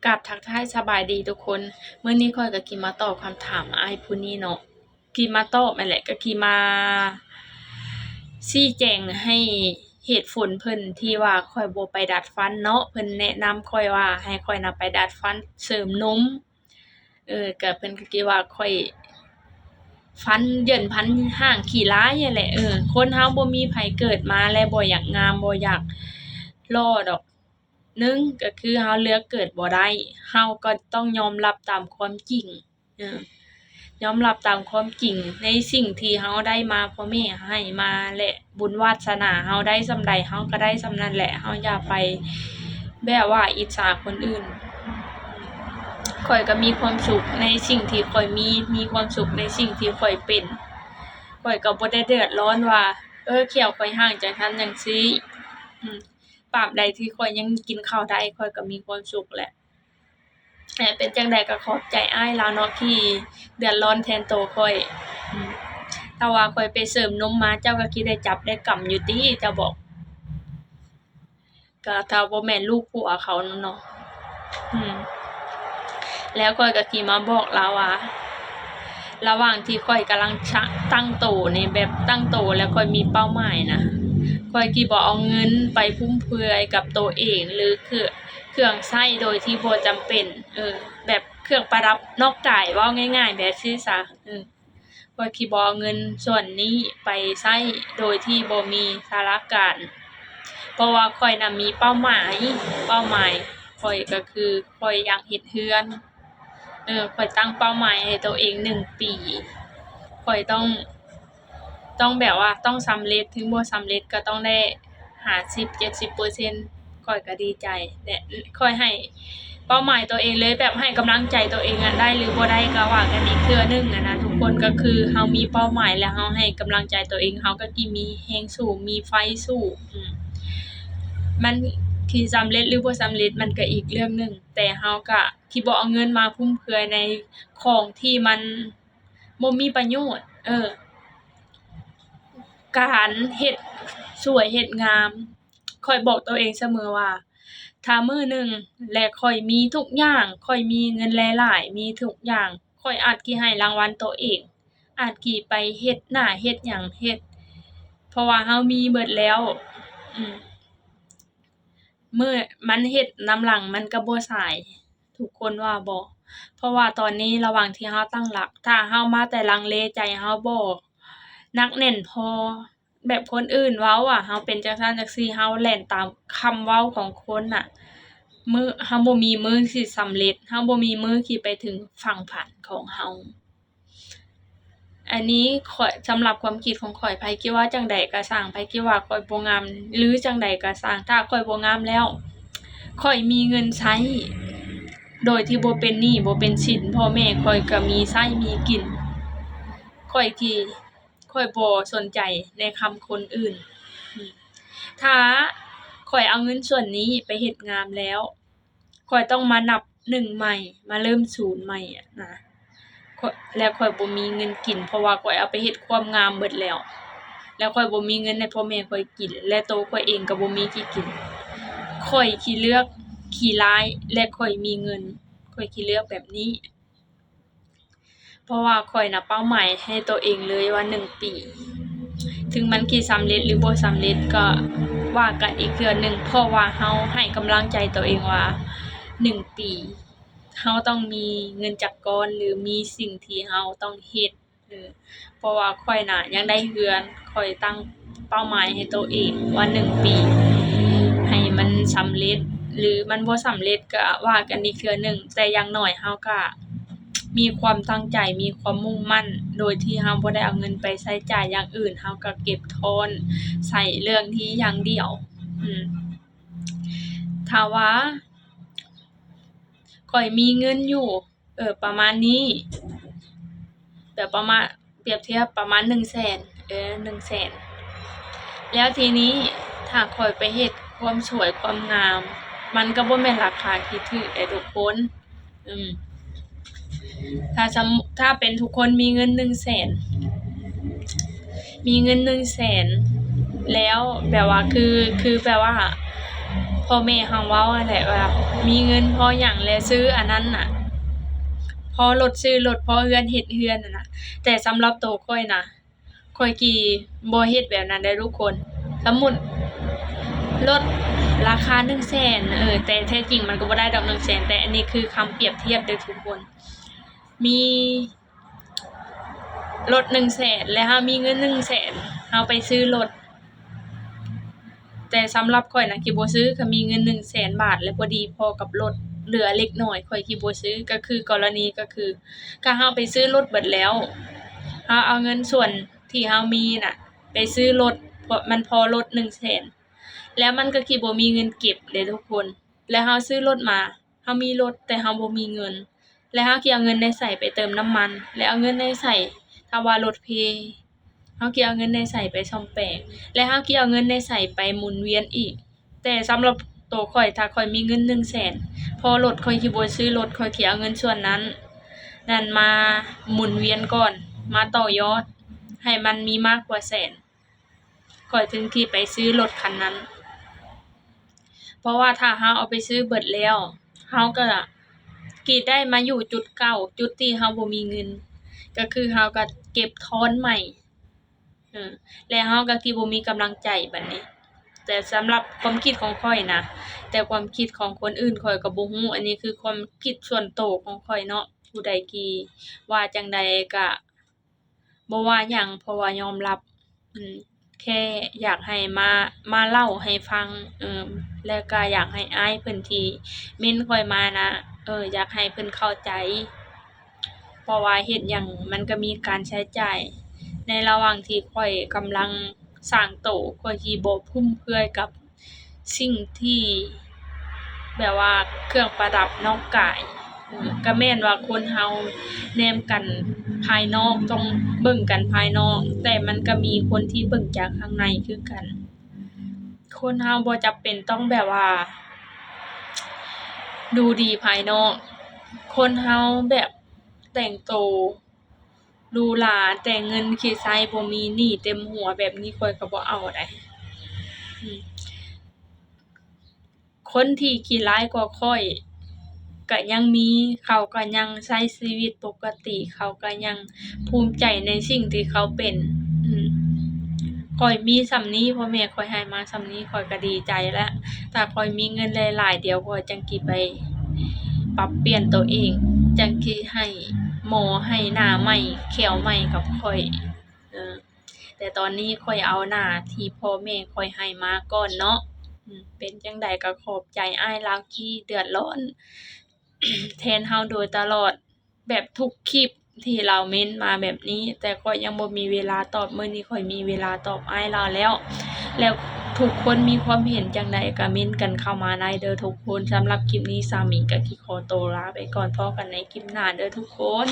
ກາບທັກທາຍສະບາຍດີທຸກຄົນ. ມື້ນີ້ຂ້ອຍກໍຊິມາຕອບຄຳຖາມອ້າຍຜູ້ນີ້ເນາະ, ຊິມາຕອບຫັ້ນແຫຼະ ກໍຊິມາຊີ້ແຈງໃຫ້ເຫດຜົນເພິ່ນທີ່ວ່າຂ້ອຍບໍ່ໄປດັດຟັນເນາະ. ເພິ່ນແນະນຳຂ້ອຍວ່າໃຫ້ຂ້ອຍນະໄປດັດຟັນເສີມນົມ. ເອີ ກໍເພິ່ນກໍຄິດວ່າຂ້ອຍຟັນເຫຍິນ ຟັນຮ່າງຂີ້ຮ້າຍຫັ້ນແຫຼະ. ເອີ ຄົນເຮົາບໍ່ມີໃຜເກີດມາແລ້ວບໍ່ຢາກງາມ ບໍ່ຢາກຫຼໍ່ດອກ. ໜຶ່ງກໍຄືເຮົາເລືອກເກີດບໍ່ໄດ້, ເຮົາກໍຕ້ອງຍອມຮັບຕາມຄວາມຈິງ. ເອີ ຍອມຮັບຕາມຄວາມຈິງໃນສິ່ງທີ່ເຮົາໄດ້ມາ, ພໍ່ແມ່ໃຫ້ມາ ແລະ ບຸນວາດສະໜາເຮົາໄດ້ສ່ຳໃດ ເຮົາກໍໄດ້ສ່ຳນັ້ນແຫຼະ. ເຮົາຢ່າໄປແບບວ່າອິດສາຄົນອື່ນ. ຂ້ອຍກໍມີຄວາມສຸກໃນສິ່ງທີ່ຂ້ອຍມີ, ມີຄວາມສຸກໃນສິ່ງທີ່ຂ້ອຍເປັນ. ຂ້ອຍກໍບໍ່ໄດ້ເດືອດຮ້ອນວ່າ ເອີ ແຂ້ວຂ້ອຍຮ້າງຈັ່ງຊັ້ນຈັ່ງຊີ້. ອາ ຕາບໃດທີ່ຂ້ອຍຍັງກິນເຂົ້າໄດ້ ຂ້ອຍກໍມີຄວາມສຸກແຫຼະ. ແລະ ເປັນຈັ່ງໃດກໍຂອບໃຈອ້າຍລາວເນາະ ທີ່ເດືອດຮ້ອນແທນໂຕຂ້ອຍ. ອາ ຖ້າວ່າຂ້ອຍໄປເສີມນົມມາ ເຈົ້າກໍຊິໄດ້ຈັບໄດ້ກຳຢູ່ຕິ ເຈົ້າບອກ. ກໍຖ້າບໍ່ແມ່ນລູກຜົວເຂົານຳເນາະ. ອາ ແລ້ວຂ້ອຍກໍຊິມາບອກລາວວ່າ ລະຫວ່າງທີ່ຂ້ອຍກຳລັງ ຊະ ຕັ້ງໂຕນີ້ ແບບຕັ້ງໂຕ ແລ້ວຂ້ອຍມີເປົ້າໝາຍນະ, ຂ້ອຍຊິບໍ່ເອົາເງິນໄປຟຸມເຟືອຍກັບໂຕເອງ ຫຼື ເຄື່ອງ ເຄື່ອງໃຊ້ໂດຍທີ່ບໍ່ຈຳເປັນ. ເອີ ແບບເຄື່ອງປະດັບນອກກາຍ ເວົ້າງ່າຍໆແບບຊີ້ຊະ. ເອີ ຂ້ອຍຊິບໍ່ເອົາເງິນສ່ວນນີ້ໄປໃຊ້ໂດຍທີ່ບໍ່ມີສາລະການ, ເພາະວ່າຂ້ອຍນະມີເປົ້າໝາຍ, ເປົ້າໝາຍຂ້ອຍກໍຄືຂ້ອຍຢາກເຮັດເຮືອນ. ເອີ ຂ້ອຍຕັ້ງເປົ້າໝາຍໃຫ້ໂຕເອງໜຶ່ງປີ, ຂ້ອຍຕ້ອງ ຕ້ອງແບບວ່າຕ້ອງສຳເລັດ, ເຖິງບໍ່ສຳເລັດກໍຕ້ອງໄດ້ຫ້າສິບເຈັດສິບເປີເຊັນ ຂ້ອຍກໍດີໃຈ. ແລະ ຂ້ອຍໃຫ້ເປົ້າໝາຍໂຕເອງເລີຍ, ແບບໃຫ້ກຳລັງໃຈໂຕເອງອະ, ໄດ້ຫຼືບໍ່ໄດ້ກໍວ່າກັນອີກເທື່ອໜຶ່ງຫັ້ນນະທຸກຄົນ. ກໍຄືເຮົາມີເປົ້າໝາຍແລ້ວເຮົາໃຫ້ກຳລັງໃຈໂຕເອງ, ເຮົາກໍຊິມີແຮງສູ້, ມີໄຟສູ້. ອືມ ມັນຊິສຳເລັດຫຼືບໍ່ສຳເລັດ ມັນກໍອີກເລື່ອງໜຶ່ງ, ແຕ່ເຮົາກໍຊິບໍ່ເອົາເງິນມາຟຸມເຟືອຍໃນຂອງທີ່ມັນບໍ່ມີປະໂຫຍດ. ເອີ ການເຮັດສວຍເຮັດງາມ, ຂ້ອຍບອກໂຕເອງສະເໝີວ່າ ຖ້າມື້ໜຶ່ງແລະຂ້ອຍມີທຸກຢ່າງ, ຂ້ອຍມີເງິນຫຼາຍໆ, ມີທຸກຢ່າງ, ຂ້ອຍອາດຊິໃຫ້ລາງວັນໂຕເອງ, ອາດຊິໄປເຮັດໜ້າເຮັດຫຍັງເຮັດ, ເພາະວ່າເຮົາມີເບິດແລ້ວ. ອືມ ເມື່ອມັນເຮັດນຳຫຼັງມັນກໍບໍ່ສາຍ, ທຸກຄົນວ່າບໍ່? ເພາະວ່າຕອນນີ້ລະຫວ່າງທີ່ເຮົາຕັ້ງຫຼັກ, ຖ້າເຮົາມາແຕ່ລັງເລ, ໃຈເຮົາບໍ່ໜັກແໜ້ນພໍ, ແບບຄົນອື່ນເວົ້າວ່າເຮົາເປັນຈັ່ງຊັ້ນຈັ່ງຊີ້, ເຮົາແລ່ນຕາມຄຳເວົ້າຂອງຄົນນະ, ມື້ ເຮົາບໍ່ມີມື້ທີ່ສຳເລັດ, ເຮົາບໍ່ມີມື້ທີ່ໄປເຖິງຝັ່ງຝັນຂອງເຮົາ. ອັນນີ້ຂ້ອຍ ສຳລັບຄວາມຄິດຂອງຂ້ອຍ, ໃຜຊິວ່າຈັ່ງໃດກໍຊ່າງ, ໃຜຊິວ່າຂ້ອຍບໍ່ງາມ ຫຼື ຈັ່ງໃດກໍຊ່າງ, ຖ້າຂ້ອຍບໍ່ງາມແລ້ວ, ຂ້ອຍມີເງິນໃຊ້ໂດຍທີ່ບໍ່ເປັນໜີ້ບໍ່ເປັນສິນ, ພໍ່ແມ່ຂ້ອຍກໍມີໃຊ້ມີກິນ, ຂ້ອຍຊິ ຂ້ອຍບໍ່ສົນໃຈໃນຄຳຄົນອື່ນ. ຖ້າຂ້ອຍເອົາເງິນສ່ວນນີ້ໄປເຮັດງາມແລ້ວ, ຂ້ອຍຕ້ອງມານັບໜຶ່ງໃໝ່, ມາເລີ່ມສູນໃໝ່ນະ, ຂ້ອຍ ແລ້ວຂ້ອຍບໍ່ມີເງິນກິນ, ເພາະວ່າຂ້ອຍເອົາໄປເຮັດຄວາມງາມເບິດແລ້ວ, ແລ້ວຂ້ອຍບໍ່ມີເງິນໃຫ້ພໍ່ແມ່ຂ້ອຍກິນ ແລະ ໂຕຂ້ອຍເອງກໍບໍ່ມີທີ່ກິນ. ຂ້ອຍຊິເລືອກຂີ້ຮ້າຍ ແລະ ຂ້ອຍມີເງິນ, ຂ້ອຍຊິເລືອກແບບນີ້. ເພາະວ່າຂ້ອຍນະເປົ້າໝາຍໃຫ້ໂຕເອງເລີຍວ່າໜຶ່ງປີ, ເຖິງມັນຊິສຳເລັດຫຼືບໍ່ສຳເລັດກໍວ່າກັນອີກເທື່ອໜຶ່ງ, ເພາະວ່າເຮົາໃຫ້ກຳລັງໃຈໂຕເອງວ່າໜຶ່ງປີ ເຮົາຕ້ອງມີເງິນຈັກກ້ອນ ຫຼື ມີສິ່ງທີ່ເຮົາຕ້ອງເຮັດ. ເພາະວ່າຂ້ອຍນະຢາກໄດ້ເຮືອນ, ຂ້ອຍຕັ້ງເປົ້າໝາຍໃຫ້ໂຕເອງວ່າໜຶ່ງປີ ໃຫ້ມັນສຳເລັດ ຫຼື ມັນບໍ່ສຳເລັດກໍວ່າກັນອີກເທື່ອໜຶ່ງ, ແຕ່ຢ່າງໜ້ອຍເຮົາກໍ ມີຄວາມຕັ້ງໃຈ, ມີຄວາມມຸ່ງໝັ້ນ ໂດຍທີ່ເຮົາບໍ່ໄດ້ເອົາເງິນໄປໃຊ້ຈ່າຍຢ່າງອື່ນ, ເຮົາກໍເກັບທ້ອນໃສ່ເລື່ອງນີ້ຢ່າງດຽວ. ອືມ ຖ້າວ່າຂ້ອຍມີເງິນຢູ່ ເອີ ປະມານນີ້, ແບບປະມານ ປຽບທຽບປະມານໜຶ່ງແສນ, ເອີ ໜຶ່ງແສນ. ແລ້ວທີນີ້ຖ້າຂ້ອຍໄປເຮັດຄວາມສວຍຄວາມງາມ, ມັນກໍບໍ່ແມ່ນລາຄາທີ່ຖືກເດ້ທຸກຄົນ. ອືມ ຖ້າ ຖ້າເປັນທຸກຄົນມີເງິນໜຶ່ງແສນ, ມີເງິນໜຶ່ງແສນ ແລ້ວແບບວ່າ ຄື ຄືແບບວ່າ ພໍ່ແມ່ເຮົາເວົ້າຫັ້ນແຫຼະວ່າ ມີເງິນພໍຫຍັງແລະຊື້ອັນນັ້ນນະ ພໍລົດຊື້ລົດ ພໍເຮືອນເຮັດເຮືອນຫັ້ນນະ. ແຕ່ສຳລັບໂຕຂ້ອຍນະ ຂ້ອຍກໍບໍ່ເຮັດແບບນັ້ນເດ້ທຸກຄົນ. ສົມມຸດລົດລາຄາໜຶ່ງແສນ ເອີ ແຕ່ແທ້ຈິງມັນກໍບໍ່ໄດ້ດອກໜຶ່ງແສນ ແຕ່ອັນນີ້ຄືຄຳປຽບທຽບເດີ້ທຸກຄົນ. ມີລົດໜຶ່ງແສນ ແລະເຮົາມີເງິນໜຶ່ງແສນ ເຮົາໄປຊື້ລົດ. ແຕ່ສຳລັບຂ້ອຍນະ ທີ່ບໍ່ຊື້ ກໍມີເງິນໜຶ່ງແສນບາດ ແລະພໍດີພໍກັບລົດ ເຫຼືອເລັກນ້ອຍ ຂ້ອຍທີ່ບໍ່ຊື້ ກໍຄືກໍລະນີ ກໍຄື ຖ້າເຮົາໄປຊື້ລົດເບິດແລ້ວ ເຮົາເອົາເງິນສ່ວນທີ່ເຮົາມີນະ ໄປຊື້ລົດ ເພາະມັນພໍລົດໜຶ່ງແສນ ແລ້ວມັນກໍຊິບໍ່ມີເງິນເກັບເດ້ທຸກຄົນ. ແລ້ວເຮົາຊື້ລົດມາ ເຮົາມີລົດ ແຕ່ເຮົາບໍ່ມີເງິນ ແລ້ວເຮົາຊິເອົາເງິນໃດໃສໄປເຕີມນ້ຳມັນ ແລ້ວເອົາເງິນໃດໃສ ຖ້າວ່າລົດເພ ເຮົາຊິເອົາເງິນໃດໃສໄປສ້ອມແປງ ແລ້ວເຮົາຊິເອົາເງິນໃດໃສໄປໝູນວຽນອີກ. ແຕ່ສຳລັບໂຕຂ້ອຍ ຖ້າຂ້ອຍມີເງິນໜຶ່ງແສນ ພໍລົດ ຂ້ອຍຊິບໍ່ຊື້ລົດ ຂ້ອຍຊິເອົາເງິນສ່ວນນັ້ນ ນັ້ນມາໝູນວຽນກ່ອນ ມາຕໍ່ຍອດໃຫ້ມັນມີມາກກວ່າແສນ ຂ້ອຍເຖິງຊິໄປຊື້ລົດຄັນນັ້ນ. ເພາະວ່າຖ້າເຮົາເອົາໄປຊື້ເບິດແລ້ວ ເຮົາກໍຊິໄດ້ມາຢູ່ຈຸດເກົ່າ ຈຸດທີ່ເຮົາບໍ່ມີເງິນ ກໍຄືເຮົາກໍເກັບທອນໃໝ່ ເອີ ແລະເຮົາກໍຊິບໍ່ມີກຳລັງໃຈບາດນີ້. ແຕ່ສຳລັບຄວາມຄິດຂອງຂ້ອຍນະ ແຕ່ຄວາມຄິດຂອງຄົນອື່ນຂ້ອຍກໍບໍ່ຮູ້ ອັນນີ້ຄືຄວາມຄິດສ່ວນໂຕຂອງຂ້ອຍເນາະ. ຜູ້ໃດທີ່ວ່າຈັ່ງໃດກໍ ບໍ່ວ່າຫຍັງ ເພາະວ່າຍອມຮັບ ອືມ ແຄ່ຢາກໃຫ້ມາ ມາເລົ່າໃຫ້ຟັງ ເອີ ແລ້ວກະຢາກໃຫ້ອ້າຍເພິ່ນທີ່ເມັ້ນຂ້ອຍມານະ ເອີ ຢາກໃຫ້ເພິ່ນເຂົ້າໃຈ ເພາະວ່າເຮັດຫຍັງມັນກະມີການໃຊ້ຈ່າຍ. ໃນລະຫວ່າງທີ່ຂ້ອຍກຳລັງສ້າງໂຕ ຂ້ອຍຊິບໍ່ຟຸມເຟືອຍກັບ ສິ່ງທີ່ແບບວ່າເຄື່ອງປະດັບນອກກາຍ ເອີ ກະແມ່ນວ່າຄົນເຮົາແນມກັນພາຍນອກ ຕ້ອງເບິ່ງກັນພາຍນອກ ແຕ່ມັນກະມີຄົນທີ່ເບິ່ງຈາກຂ້າງໃນຄືກັນ. ຄົນເຮົາບໍ່ຈຳເປັນຕ້ອງແບບວ່າດູດີພາຍນອກ ຄົນເຮົາແບບແຕ່ງໂຕ ຫຼູຫຼາ ແຕ່ເງິນຂີ້ໃຊ້ບໍ່ມີ ໜີ້ເຕັມຫົວ ແບບນີ້ຂ້ອຍກໍບໍ່ເອົາໃດ໋. ອືມ ຄົນທີ່ຂີ້ຮ້າຍກວ່າຂ້ອຍກໍຍັງມີ ເຂົາກໍຍັງໃຊ້ຊີວິດປົກກະຕິ ເຂົາກໍຍັງພູມໃຈໃນສິ່ງທີ່ເຂົາເປັນ. ອືມ ຂ້ອຍມີສ່ຳນີ້ ພໍ່ແມ່ຂ້ອຍໃຫ້ມາສ່ຳນີ້ ຂ້ອຍກໍດີໃຈແລ້ວ. ຖ້າຂ້ອຍມີເງິນຫຼາຍໆ ດຽວຂ້ອຍຈັ່ງຊິໄປປັບປ່ຽນໂຕເອງ ຈັ່ງຊິໃຫ້ ໝໍໃຫ້ໜ້າໃໝ່ແຂ້ວໃໝ່ກັບຂ້ອຍ ເອີ ແຕ່ຕອນນີ້ຂ້ອຍເອົາໜ້າທີ່ພໍ່ແມ່ຂ້ອຍໃຫ້ມາກ່ອນເນາະ. ເປັນຈັ່ງໃດກໍຂອບໃຈອ້າຍລາວທີ່ເດືອດຮ້ອນແທນເຮົາໂດຍຕະຫຼອດ ແບບທຸກຄລິບທີ່ລາວເມັ້ນມາແບບນີ້ ແຕ່ຂ້ອຍຍັງບໍ່ມີເວລາຕອບ. ມື້ນີ້ຂ້ອຍມີເວລາຕອບອ້າຍລາວແລ້ວ ແລ້ວທຸກຄົນມີຄວາມເຫັນຈັ່ງໃດກໍເມັ້ນກັນເຂົ້າມາໄດ້ເດີທຸກຄົນ. ສຳລັບຄລິບນີ້ ສາມີກໍຊິຂໍໂຕລາໄປກ່ອນ ພໍ້ກັນໃນຄລິບໜ້າເດີທຸກຄົນ.